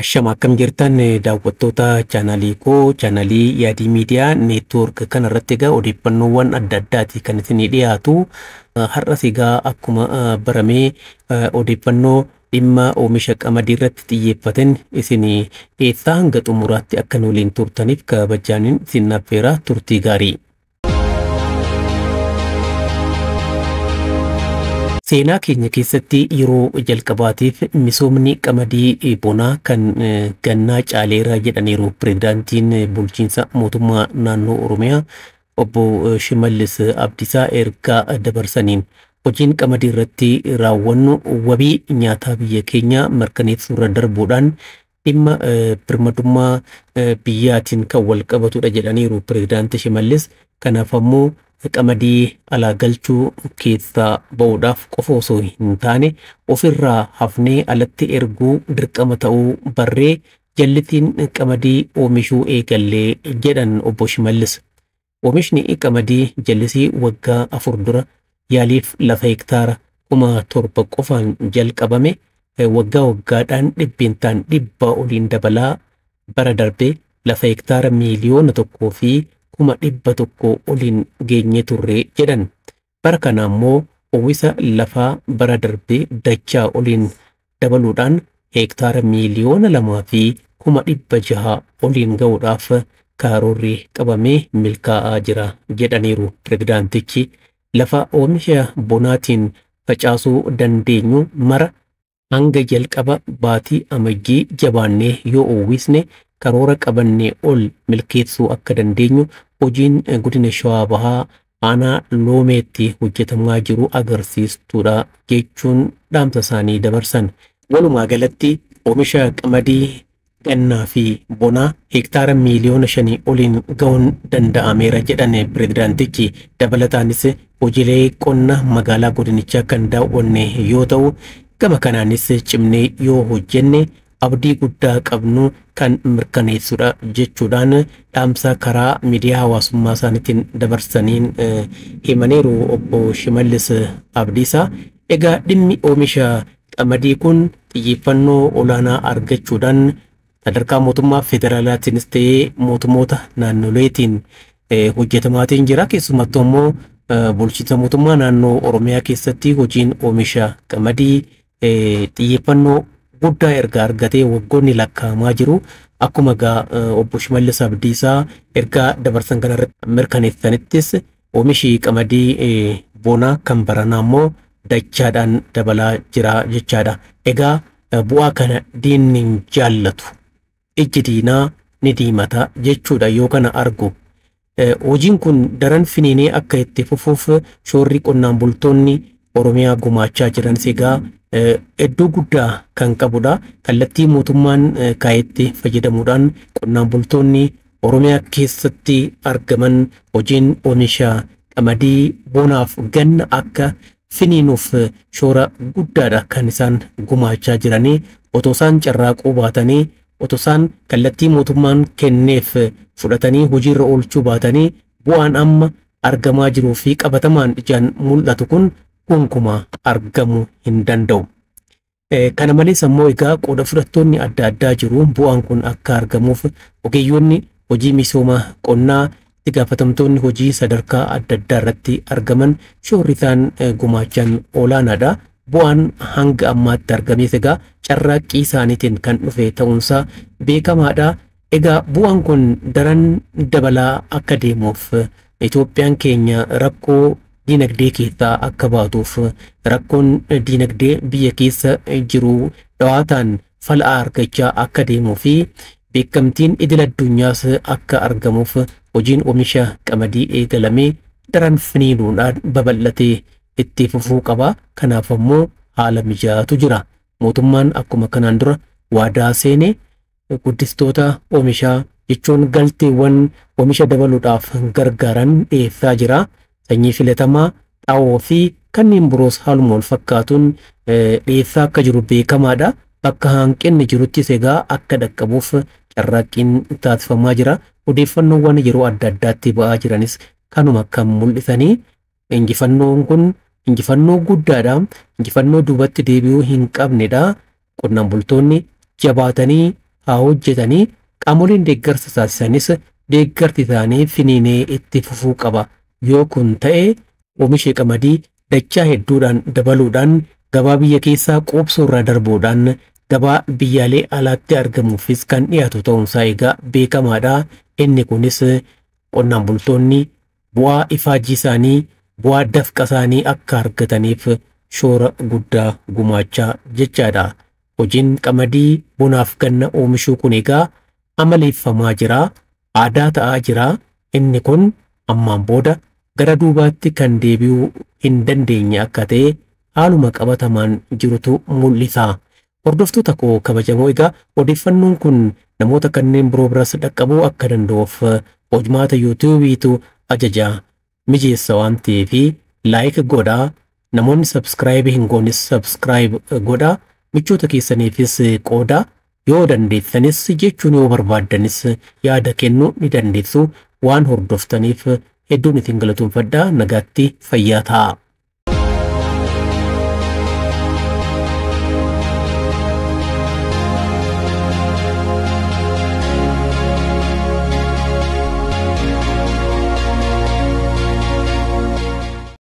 Ashama akkam jirtan daawwattoota chaanalii koo, chaanalii Yaadii Miidiyaa Neetwoork kanarratti egaa odeeffannoowwan adda addaati kan isinii dhiyaatu. Har'as egaa akkuma baramee odeeffannoo dhimma oomisha qamadii irratti xiyyeeffaten isinii dhiyeessaa, hanga xumuraatti akka nu waliin turtaniif kabajaanin isin affeera. Turtii gaarii. Seenaa keenya keessatti yeroo jalqabaatiif misoomni qamadii bonaa kan gannaa caaleera jedhaniiru pirezidaantiin bulchiinsa mootummaa naannoo Oromiyaa obbo Shimallis Abdiisaa ergaa dabarsaniin. Hojiin qamadii irratti raawwannu wabii nyaataa biyya keenyaa mirkaneessuu irra darbuudhaan dhimma birmadummaa biyyaatiin kan wal qabatudha jedhaniiru pirezidaanti Shimallis. Kanaaf ammoo qamadii alaa galchuu keessaa ba'uudhaaf qofa osoo hin taane ofirraa hafnee alatti erguu dirqama ta'uu barree jallitiin qamadii oomishuu eegallee jedhan obbo Shimallis. Oomishni qamadii jallisii waggaa 4 dura yaaliif lafa hektaara 7,000 qofaan jalqabame waggaa waggaadhaan 100% oliin dabalaa bara darbee lafa hektaara 1,100,000 oliin geenye turre jedhan. Bara kana ammoo uwwisa lafaa bara darbee dachaa oliin dabaluudhaan hektaara 2,600,000 oliin ga'uudhaaf karoorri qabamee milkaa'aa jira jedhaniiru pirezidaantichi. Lafa oomisha bonaatiin facaasuu dandeenyu mara hanga jalqaba baatii Amajjii jabaannee yoo uwwisne karoora qabannee ol milkeessuu akka dandeenyu hojiin godina Shawaa Bahaa aanaa Loomeetti hojjetamaa jiru agarsiistuudha jechuun dhaamsa isaanii dabarsan. Walumaa galatti oomisha qamadii gannaa fi bonaa hektaara miiliyoona 5 oliin ga'uun danda'ameera jedhan pirezidaantichi. Dabalataanis hojiilee qonna magaalaa godinichaa kan daawwanne yoo ta'u, gama kanaanis cimnee yoo hojjenne abdii guddaa qabnu kan mirkaneessudha jechuudhaan dhaamsa karaa miidiyaa hawaasummaa isaaniitiin dabarsaniin himaniiru obbo Shimallis Abdiisaa. Egaa dhimmi oomisha qamadii kun xiyyeeffannoo olaanaa argachuudhaan sadarkaa mootummaa federaalaatiinis ta'ee mootummoota naannoleetiin hojjetamaatiin jira. Keessumattuu immoo bulchiinsa mootummaa naannoo Oromiyaa keessatti hojiin oomisha qamadii xiyyeeffannoo guddaa erga argatee waggoonni lakkaa'amaa jiru. Akkuma egaa obbo Shimallis Abdiisaa ergaa dabarsan kanarratti mirkaneessanittis oomishi qamadii bonaa kan baranaa immoo dachaadhaan dabalaa jira jechaadha. Egaa bu'aa kana diinni hin jaallatu. Ijji diinaa ni diimata jechuudha yoo kana argu. Hojiin kun daran finiinee akka itti fufuuf shoorri qonnaan bultoonni Oromiyaa gumaachaa jiranis egaa iddoo guddaa kan qabudha. Kallattii mootummaan kaa'etti fayyadamuudhaan qonnaan bultoonni Oromiyaa keessatti argaman hojiin oomisha qamadii bonaaf ganna akka finiinuuf shoora guddaadha kan isaan gumaachaa jiranii. Otoo isaan carraaquu baatanii, otoo isaan kallattii mootummaan kenneef fudhatanii hojiirra oolchuu baatanii, bu'aan amma argamaa jiruu fi qabatamaan ijaan mul'atu kun gonkumaa argamuu hin danda'u. Kana malees ammoo egaa qooda fudhattoonni adda addaa jiru. Bu'aan kun akka argamuuf ogeeyyoonni hojii misooma qonnaa, itti gaafatamtoonni hojii sadarkaa adda addaa irratti argaman shoorri isaan gumaachan olaanaadha. Bu'aan hanga ammaatti argames egaa carraaqqii isaaniitiin kan dhufe ta'uunsaa beekamaadha. Egaa bu'aan kun daran dabalaa akka deemuuf, Itoophiyaan keenya rakkoo diinagdee keessaa akka baatuuf, rakkoon diinagdee biyya keessa jiru dhawaataan fala argachaa akka deemuu fi beekamtiin idil addunyaas akka argamuuf hojiin oomisha qamadii eegalamee daran finiinuudhaan babal'atee itti fufuu qaba. Kanaaf ammoo haala mijaa'atu jira. Mootummaan akkuma kanaan dura waadaa seene guddistoota oomishaa jechuun galteewwan oomisha dabaluudhaaf gargaaran dhiyeessaa jira. Sanyii filatamaa, xaa'oo fi kanneen biroos haaluma wal fakkaatuun dhiyeessaa akka jiru beekamaadha. Bakka hanqinni jiruttis egaa akka dhaqqabuuf carraaqqiin taasifamaa jira. Odeeffannoowwan yeroo adda addaatti ba'aa jiranis kanuma kan mul'isanii injifannoon kun injifannoo guddaadha. Injifannoo duubatti deebi'uu hin qabnedha. Qonnaan bultoonni jabaatanii haa hojjetanii, qaamoleen deeggarsa taasisanis deeggarti isaanii finiinee itti fufuu qaba. Yoo kun ta'e oomisha qamadii dachaa hedduudhaan dabaluudhaan gabaa biyya keessaa quubsuu irra darbuudhaan gabaa biyyaalee alaatti argamuufis kan dhiyaatu ta'uunsaa egaa beekamaadha. Inni kunis qonnaan bultoonni bu'aa ifaajii isaanii, bu'aa dafqa isaanii akka argataniif shoora guddaa gumaachaa jechaadha. Hojiin qamadii bonaaf ganna oomishuu kun egaa amaleeffamaa jira, aadaa ta'aa jira. Inni kun ammaan booda gara duubaatti kan deebi'uu hin dandeenye akka ta'e haaluma qabatamaan jirutu mul'isa. Hordoftoota koo kabajamoo, egaa odeeffannoon kun namoota kanneen biroo biras dhaqqabuu akka danda'uuf hojmaata yuutuubiitu ajaja mijeessa waan ta'eef like godhaa. Namoonni subscribe hin goones subscribe godhaa. Michoota keessaniifis qoodaa. Yoo dandeessanis jechuun yoo barbaaddanis yaada kennuu ni dandeessu. Waan hordoftaniif hedduun isin galatoomfadhaa. Nagaatti, fayyaa ta'a.